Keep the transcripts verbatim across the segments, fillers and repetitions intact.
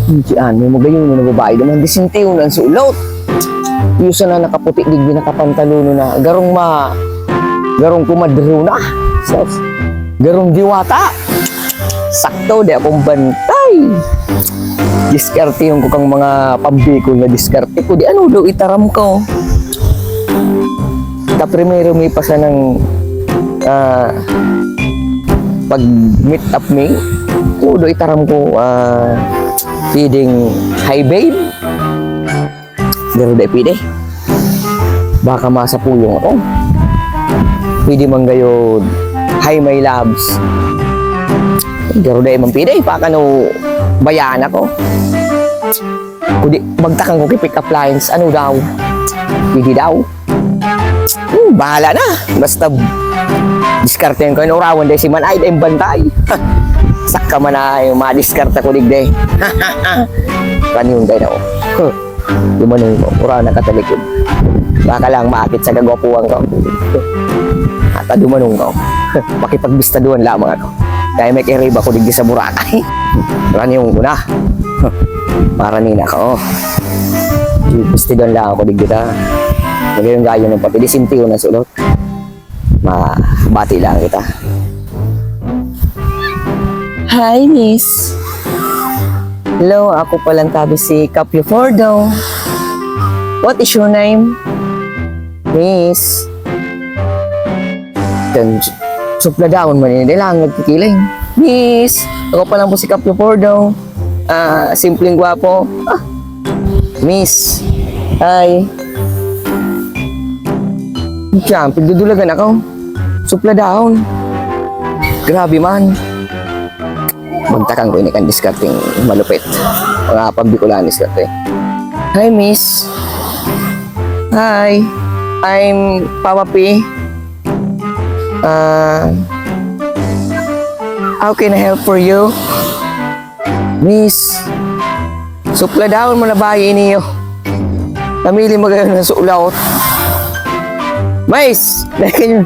Diyan, may magayon na babae naman, disintiyo na ang sulot. Yung sana nakaputi, digdi nakapantalono na, garong ma-, garong kumadro na. Sus, garong diwata. Sakto, di akong bantay. Diskartehon ko kang mga pambikol na diskarte ko. Di ano daw itaram ko. Kaprimero mi pa sanang, ah, pag-meet up mi, todo itaram ko, ah, pwedeng, "Hi, babe." Pero di pwede. Baka masapulong ako. Pwede man gayod, "Hi, my loves." Pero di man pwede. Baka no, bayaan ako. Kundi, bagtakan ko ki pick up lines. Ano daw? Pwede daw. Hmm, bahala na. Basta, diskartehan ko yung urawan dahil si Manay, dahil bantay. Saka man na yung mga diskarte ko, digdi. Kaniyon tayo na, oh. Dumanong ko, urawan na katalikod. Baka lang maakit sa kagwapuhan ko. At dumanong ko. Makipagbistaduhan lamang ako. Kaya may kiriba ko digdi sa Boracay. Raniwang ko na. Para nina ka, oh. Bistidan lang ako digdi ta. Lagay yung gayo ng pati. Di sintiyo na sulot. Mabati lang kita. Hi, miss. Hello, ako palang tabi si Kapyo Fordo. What is your name? Miss. Kan, supladaon man ini, kailangan nagkikiling. Miss, ako pa lang po si Kapyo Pordo. Ah, simpleng gwapo. Ah, miss. Hi. Diyan, pagdudulagan ako. Supladaon. Grabe man. Magtakang ko ini kan diskarteng malupit. Mga pambikulan diskarte. Hi, miss. Hi. I'm Papa P. Ah, how can I help for you? Miss, supladaon mo na bayi niyo. Namili mo kayo ng sulaot. Miss, dahil kayo.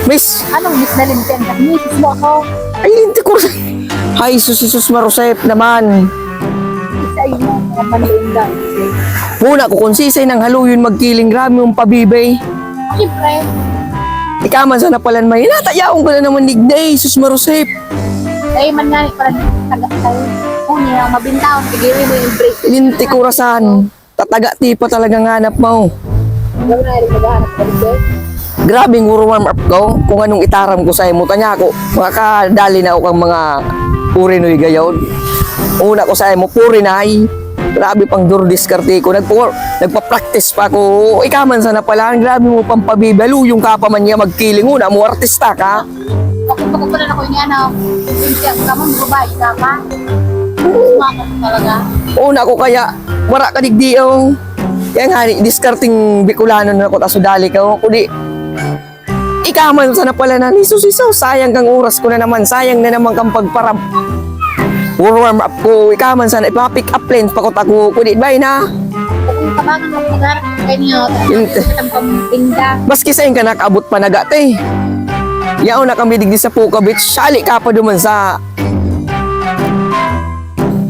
Miss! Anong Miss Dalinten? Misis mo ako. Ay, linti ko. Ay, sus, sus, Marusep naman. Isa yun, mga manlungga. Muna ko kung sisay nang haluyon magkiling, grabe mong pabibay. Siyempre. Ikaw man sana palan may hinatayaon ko na naman digday, sus, Marusep. Kaya man nga, parang taga tayo. Kung niya, mabintaon, siguro mo yung break. Linti ko rasan. Tataga ti pa talaga nga hanap mo. Wala na rin maghahanap ka dito. Grabing warm up ko kung anong itaram ko sa imo. Tanya ko, makakadali na ako kang mga urinoy gayod. Una ko sa imo, purinay. Grabe pang durdiskarte ko. Nagpo-, nagpa-practice pa ako. Ikaw man sana pala, grabe mo pang pabibalo. Yung ka pa man niya magkiling. Una mo, artista ka. Bakit mo ko pala na ko niya na, hindi ako naman, babae ka pa. Sumakat talaga. Una ko kaya, wala ka digdi, oh. Kaya nga, ni, diskarting Bicolano na ako, ta sudali ka, oh. Kundi, ikaw man sana pala na, niso-siso, sayang kang oras ko na naman, sayang na naman kang pagparab-, warm up ko, ikaw man sana, ipa-pick up lines pa ko, tako, kundi, bay na. Kung tabangan mo, magharap ka niya, Yun, te. Ang pambinda. Maski saan ka nakaabot pa nagate. Yaon na kami digdi sa Puka Beach, sali ka pa duman sa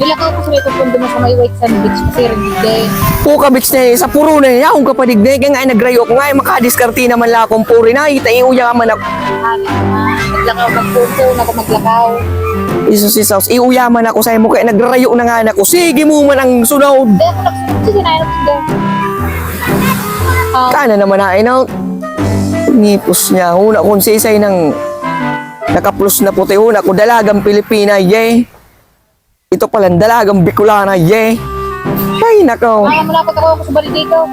Dilakaw ko sa may kukundo mo sa may white sand beach kasi rin digdi. Puka Beach na eh, sa puro na eh. Yaon ka pa digdi, kaya nga eh, nagrayo ko nga eh, makadiskarte naman lang akong puri na, eh, taiuya man ako. Ano, ah, maglakaw, magpunto, na ako maglakaw. Isus, isus, iuya man ako sa imo, kaya nagrayo na nga ako. Sige mo man ang sunod. Kaya ako nagsunod, sige na, ano, digdi. Ah. Kana naman na, eh, no? Nipos niya, huna kung sisay nang nakaplos na puti, huna ko dalagang Pilipina, ye. Ito palang dalagang Bicolana, ye. Ay, nako. Kaya mo na pagkakawa ko sa balde ko.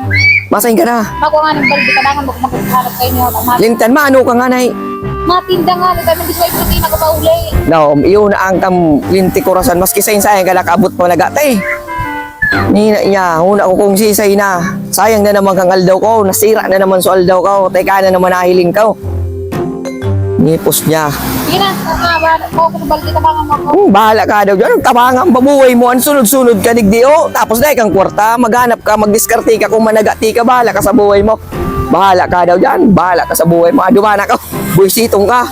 Masahin ka na. Ako nga ng balde, kailangan mo magkakaharap kayo niyo. Tama. Lintan, maano ka nga, nay? Matinda nga, may kami gusto yung protein ako pauli. No, iyon na ang kam linti korasan. Maski sa insayan ka nakaabot pa nagate. Ni na niya, huna ko kung sisay na. Sayang na naman kang aldaw ko, nasira na naman sa aldaw ko, teka na naman nahiling ko. Nipos niya. Sige na, ah, ba, ako ko balde ka ba nga mo? Hmm, bahala ka daw dyan. Tabangan, babuhay mo, ang sunod-sunod ka, digdi, oh. Tapos dahil kang kwarta, maghanap ka, magdiskarte ka, kung managati ka, bahala ka sa buhay mo. Bahala ka daw dyan, bahala ka sa buhay mo. Ah, dumana ka, buwisitong ka.